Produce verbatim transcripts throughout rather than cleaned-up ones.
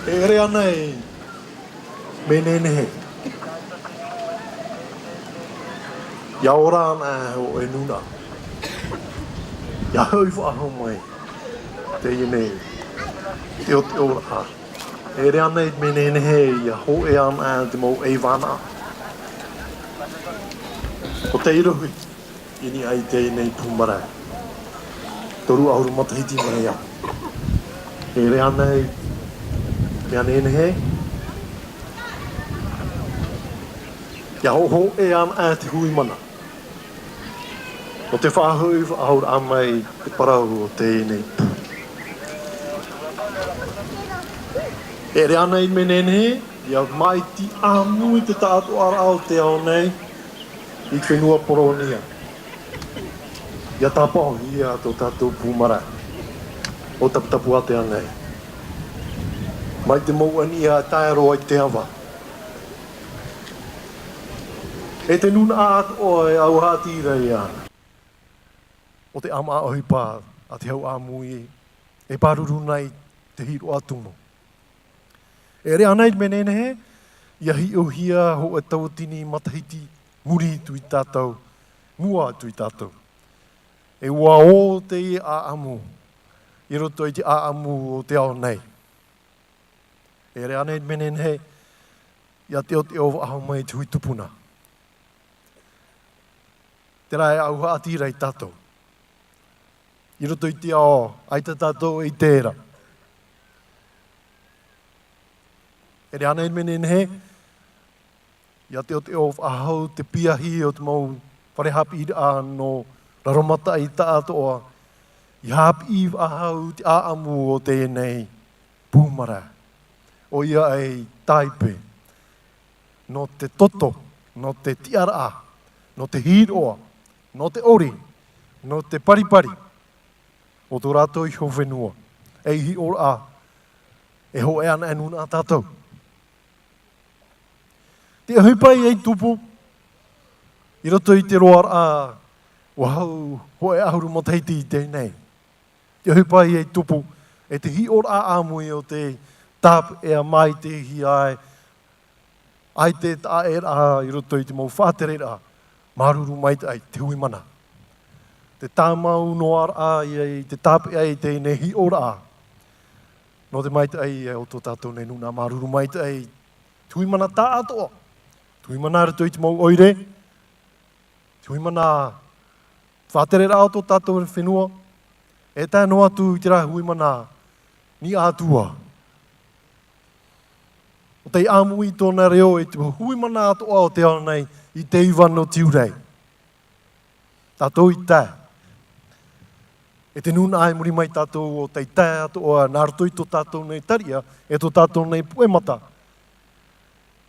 E ʻere ānei, mea nehenehe. ʻIa ora ana e hōʻē nūnaʻa. ʻIa hoʻi faʻahou mai. Teie nei. Teʻoteʻo raʻa. E ʻere ānei, mea nehenehe, ʻia hōʻē ana te mau ʻaivānaʻa. ʻO tei rohi. I niʻa i teie nei pū marae. Toru ʻahuru matahiti mai ia. E ʻere ānei, mea nehenehe. ʻIa hōʻē ana te hui mana. ʻO te faʻahoʻi, faʻahoʻiraʻa mai te parau o teie nei pū. E ʻere ānei, mea nehenehe, ʻia māʻiti ʻāmui te tāʻātoʻaraʻa o te ao nei, i te fenua Poronia. ʻIa tāpaʻohia tō tātou pū marae. ʻO Taputapuātea nei. Mai te mouʻa Niʻa e tae roa i te ava. E te nūnaʻa atoʻa e au haʻati ra ia. ʻO te ʻāmaʻa ʻohipa a te hau ʻāmui e pāruru nei te hiroʻa tumu. E ʻere ānei, mea nehenehe, ʻia hiʻohia hōʻē tauatini matahiti muri atu ia tātou, mua atu ia tātou. E ʻua ō teie ʻāʻamu, i roto i te ʻāʻamu o te ao nei. E ʻere ānei, mea nehenehe, ʻia teʻoteʻo faʻahou mai te hui tupuna. Terā e au haʻati ra ia tātou. I roto i te ao, ʻaita tātou e ʻite ra. E ʻere ānei, mea nehenehe, ʻia teʻoteʻo faʻahou te piahi o te mau fare haʻapiʻiraʻa nō Raromataʻi tāʻātoʻa, ʻia haʻapiʻi faʻahou te ʻāʻamu o teie nei pū marae. ʻOia e tāipe, nō te toto, nō te tiʻaraʻa, nō te hiroʻa, nō te ʻori, nō te paripari, o tō rātou iho fenua, ei hiʻoraʻa, e hōʻē ana e nūnaʻa tātou. Te ʻohipa ïa i tupu, i roto i te roaraʻa, ʻua hau hōʻē ʻahuru matahiti i teie nei. Te ʻohipa ïa i tupu, e te hiʻoraʻa ʻāmui o te tāpeʻa mai te hiaʻai, ʻaita e taʻa ʻē ra i roto i te mau faʻatereraʻa, māuruuru maitaʻi, te hui mana. Te tāmau noa ra ïa i te tāpeʻa i teie nei hiʻoraʻa. Nō te maitaʻi ïa o tō tātou nei nūnaʻa māuruuru maitaʻi, te hui mana tāʻātoʻa, te hui mana i roto i te mau ʻoire, te hui mana faʻatereraʻa o tō tātou fenua, e tae noa atu i terā hui mana niʻa atu ā. ʻO tei ʻāmui i tōna reo e te hui mana atoʻa o te ao nei i te iva nō Tiurai. Tātou i tae. E te nūnaʻa i muri mai tātou ʻo tei tae atoʻa nā roto i tō tātou nei tariʻa, e tō tātou nei puʻe mata.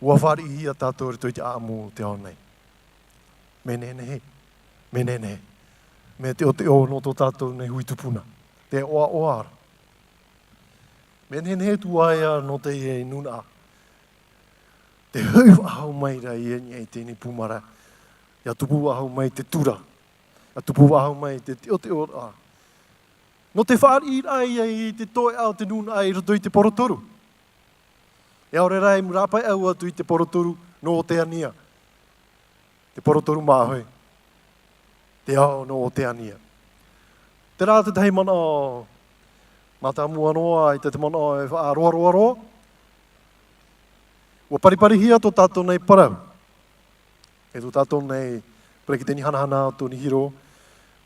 ʻUa fāriʻihia tātou i roto i te ʻāʻamu o te ao nei. Mea nehenehe, mea nehenehe. Mea teʻoteʻo nō tō tātou nei hui tupuna. Te ʻoaʻoa ra. Mea nehenehe atu ā ïa nō teie nūnaʻa. Te hoʻi faʻahou mai ra ïa i niʻa i teie nei pū marae. ʻIa tupu faʻahou mai te tura. ʻIa tupu faʻahou mai te teʻoteʻoraʻa. Nō te fāriʻiraʻa ïa i te toeʻa o te nūnaʻa i roto i te porotoru. E ʻaore rā i muraʻa paʻi ʻau atu i te porotoru nō Oteania. Te porotoru māʻohi. Te ao nō Oteania. Terā te tahi manaʻo mātāmua noa, ʻaita te manaʻo e faʻaroaroa roa. ʻUa pariparihia tō tātou nei parau. E tō tātou nei Peretiteni hanahana o Tony Hiro.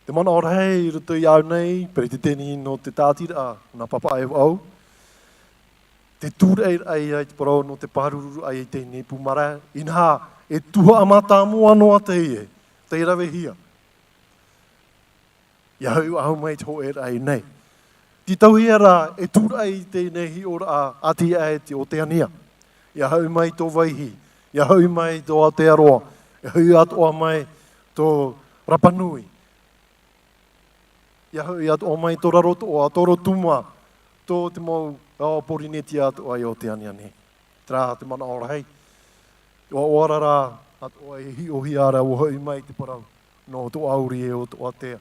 Te manaʻo rahi i roto iāʻu nei, Peretiteni nō te tāʻatiraʻa, nā Papa Evaʻau. Te tūraʻiraʻa ïa i te parau nō te pārururaʻa i teie nei pū marae, inaha, e tuhaʻa mātāmua noa teie, tei ravehia. ʻIa hoʻi faʻahou mai te hōʻēraʻa i ʻō nei. Tītauhia rā, e tūraʻi i teie nei hiʻoraʻa, ʻati aʻe te Oteania. ʻIa hoʻi mai tō Vaihi, ʻia hoʻi mai tō Aotearoa, ʻia hoʻi atoʻa mai tō Rapanui. ʻIa hoʻi atoʻa mai tō Rarotoʻa, tō Rotuma, tō te mau ao Porinetia atoʻa i Oteania nei. Terā te manaʻo rahi. Te ʻoaʻoa ra atoʻa e hiʻohia ra ʻua hoʻi mai te parau. Nō Toʻauri e ʻo Toʻatea.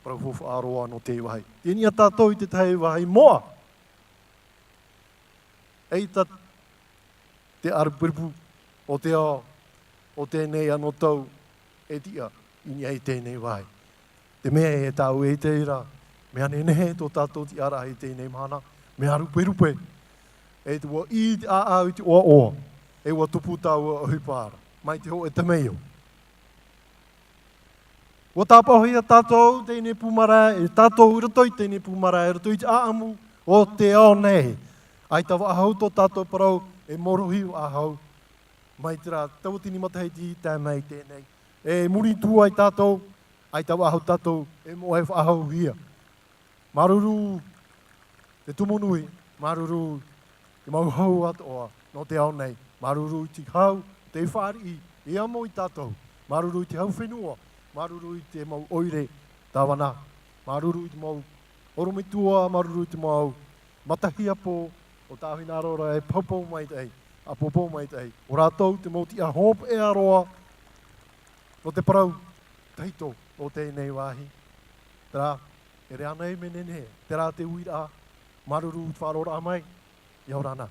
Parau faufaʻa roa nō te vāhi. Teie nei ā tātou i te tahi vāhi moʻa. ʻAita te ʻāruperupe o te ao, o teie nei anō tau e tiʻa i niʻa i teie nei vāhi. Te mea e tāʻu e ʻite ra, mea nehenehe tō tātou tiʻaraʻa i teie nei mahana, mea ʻāruperupe. E te ʻua ʻī te ʻāʻau i te ʻoaʻoa, e ʻua tupu taua ʻohipa ra, mai te hōʻē temeio. ʻUa tāpaʻohia tātou teie nei pūmarae, e tātou i roto i teie nei pūmarae, i roto i te ʻāʻamu o te ao nei. ʻAita faʻahou tō tātou parau, e mōrohi faʻahou. Mai terā tauatini matahiti tae mai teie nei. E muri atu ai tātou, ʻaita faʻahou tātou, e moʻe faʻahouhia. Māuruuru te tumu nui, māuruuru te mau hau atoʻa nō te ao nei, māuruuru i te hau, te fāriʻi, i amo i tātou, māuruuru i te hau fenua, māuruuru i te mau ʻoire tāvana, māuruuru i te mau orometua, māuruuru i te mau matahiapo o tā hinaʻaro ra e poupou maitaʻi, ʻāpopo maitaʻi, ʻo rātou te mau tiʻa hopeʻa roa nō te parau tahito o teie nei vāhi. Terā, e rave nei mea nehenehe, terā te uiraʻa, māuruuru i te faʻaroʻoraʻa mai, ʻia ora na.